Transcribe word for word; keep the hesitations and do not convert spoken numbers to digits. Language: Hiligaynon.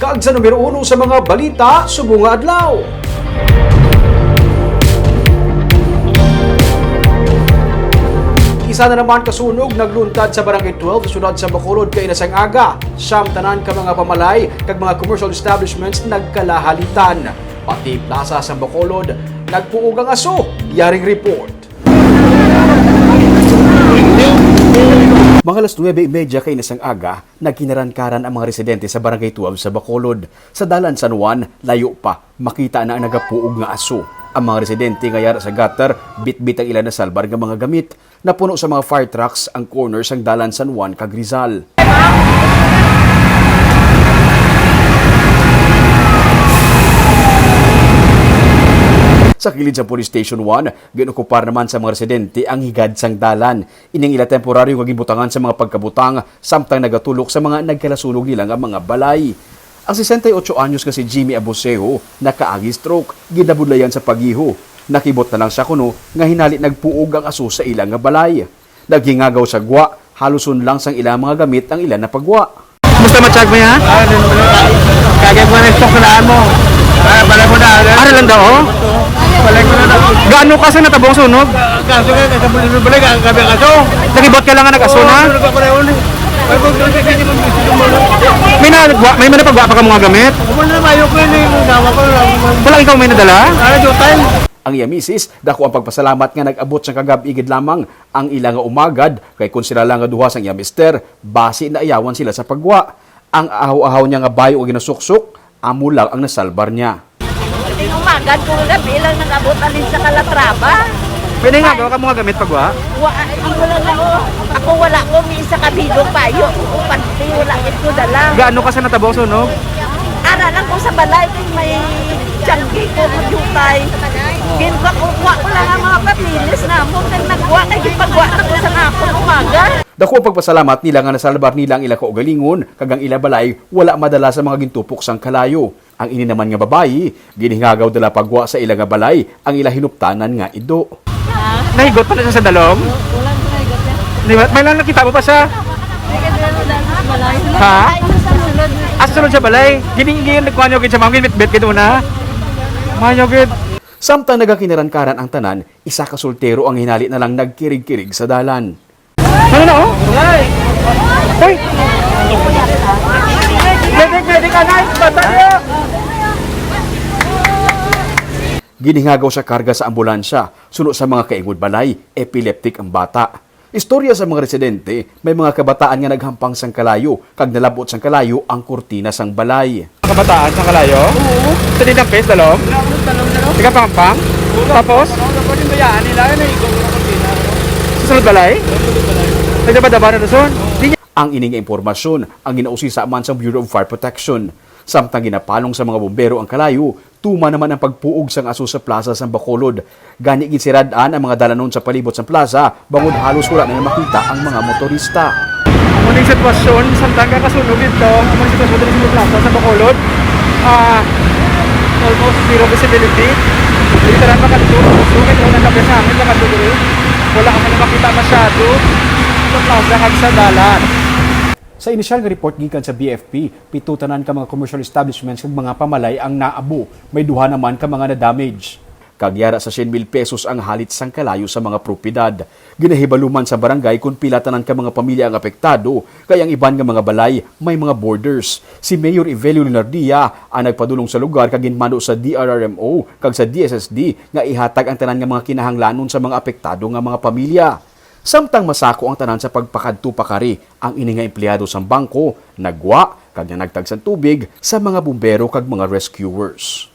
Kag sa numero uno sa mga balita subong nga adlaw. Isa na naman ka sunog nagluntad sa Barangay twelve sa siyudad sa Bacolod kaina sang aga. Samtanan ka mga pamalay kag mga commercial establishments nagkalahalitan. Pati plaza sa Bacolod nagpuog ang aso. Yaring report. Mga alas nuebe y media kaina sang aga, nagkinarankaran ang mga residente sa Barangay twelve sa Bacolod. Sa Dalan San Juan, layo pa, makita na ang nagapuog nga aso. Ang mga residente nga yara sa gutter, bitbit ang ila nasalbar nga mga gamit. Napuno sa mga fire trucks ang corner sang Dalan San Juan kag Rizal. Sa kilid sa Police Station one, ginokupar naman sa mga residente ang higad sang dalan. Ining ila temporaryo nga ginbutangan sa mga pagkabutang samtang nagatulok sa mga nagkalasunog nila nga mga balay. Ang sesenta y ocho anyos nga si Jimmy Abuseo nakaagi stroke, ginabudlayan sa pagiho. Nakibot na lang siya kuno nga hinali nagpuog ang aso sa ila nga balay. Naghingagaw sa gwa, haluson lang sang ila mga gamit ang ila napagwa. Kumusta, Machag, mo, ha? Kagay mo na yung suklaan mo. Ah, balay mo na, ah. Ano lang daw, oh? Balay mo na daw. Gaano ka sa natabong sunog? Ka-, kaso ka, kaso mo na balay, ka-, kami ang aso. Nakibot ka lang nga nag-aso na? Oo, ano ka pala yun, eh? Ay, kung doon, hindi mo gusto yung mga May nagwa, may manapagwa pa ka mga gamit? Wala na, mayo ko yun, eh, yung gawa ko, wala akong Wala ikaw may nadala? Ano, jutay? Ang iya misis, dako ang pagpasalamat nga nag-abot sang kagab-i gid lamang ang ila nga umagad, kay kon sila lang nga duha sang iya mister, basi naiyawan sila sa pagwa. Ang ahaw-ahaw niya nga bayo nga ginasuksok, amo lang ang nasalbar niya. Ining umagad ko kagab-i lang nag-abot alin sa Calatrava. Pwede nga, gawa ka mga gamit pagwa? Wa, ako wala, oh. Ako wala ko, may isa ka bilog bayo. Upan, wala gid ko dala. Gaano ka sa natabong sunog? Ara lang ko sa balay, kay may tiyanggi ko, jutay. Ginkuha ko, kuha ko lang ang mga papeles namon, kag nagkuha, kay gipagkuha na ko sa akon umaga. Dako ang pagpasalamat nila nga nasalbar nila ang ila kaugalingon, kag ang ila balay wala madala sa mga gintupok sang kalayo. Ang ini naman nga babayi, ginhingagaw dala pagwa sa ila nga balay ang ila hinuptanan nga ido. Nahigot pa na siya sa dalom? Wala na nahigot yan. Di ba? May lang nakita mo pa siya? Ha? Ah, sa sulod sa balay. Gining-gining nagkuha niyo gid siya, ma'am. Ginbitbit gid una. Mayo gid. Samtang nagakinaran-karan ang tanan, isa ka soltero ang hinali na lang nagkirig-kirig sa dalan. Ano na, oh? Hoy! Medic, medic, anay! Patay! Ginhingagaw sa karga sa ambulansya, suno sa mga kaingod balay, epileptic ang bata. Istorya sa mga residente, may mga kabataan nga naghampang sang kalayo, kag nalab-ot sang kalayo ang kurtina sang balay. Kabataan sang kalayo? Oo. Sa di ng face, dalom? Wala akong talong na, no? Ikaw panghampang? Tapos? Ano, tapos yung bayaan nila, yun, naigo ko na kurtina, no? Sa sulod balay? Sa sulod balay. Nagdabadaba na doon? Di niya Ang ini nga impormasyon ang ginausisa man sang Bureau of Fire Protection. Samtang ginapalong sa mga bumbero ang kalayo, tuman naman ang pagpuog sang aso sa plaza sang Bacolod. Gani, ginsirad-an ang mga dalanon sa palibot sang plaza, bangod halos wala na makita ang mga motorista. Amo ning sitwasyon, samtang kakasunog dito, amo ning sitwasyon dito sa plaza sa Bacolod. Ah, almost zero visibility. Literal, makadto, so, kaya wala na sa hangin, makadto diri. Wala ka na makita masyado sa plaza kag sa dalan. Sa inisyal nga report gikan sa B F P, pito tanan ka mga commercial establishments kag mga pamalay ang naabo. May duha naman ka mga na-damage. Kag yara sa syen mil pesos ang halit sang kalayo sa mga propiedad. Ginahibaluman sa barangay kon pila tanan ka mga pamilya ang apektado, kay ang iban nga mga balay may mga borders. Si Mayor Evelio Leonardia ang nagpadulong sa lugar kag ginmando sa D R R M O kag sa D S S D nga ihatag ang tanan nga mga kinahanglanon sa mga apektado nga mga pamilya. Samtang masako ang tanan sa pagpakadto pakari, ang ini nga empleyado sang bangko nagwa kag nanagtag sang tubig sa mga bumbero kag mga rescuers.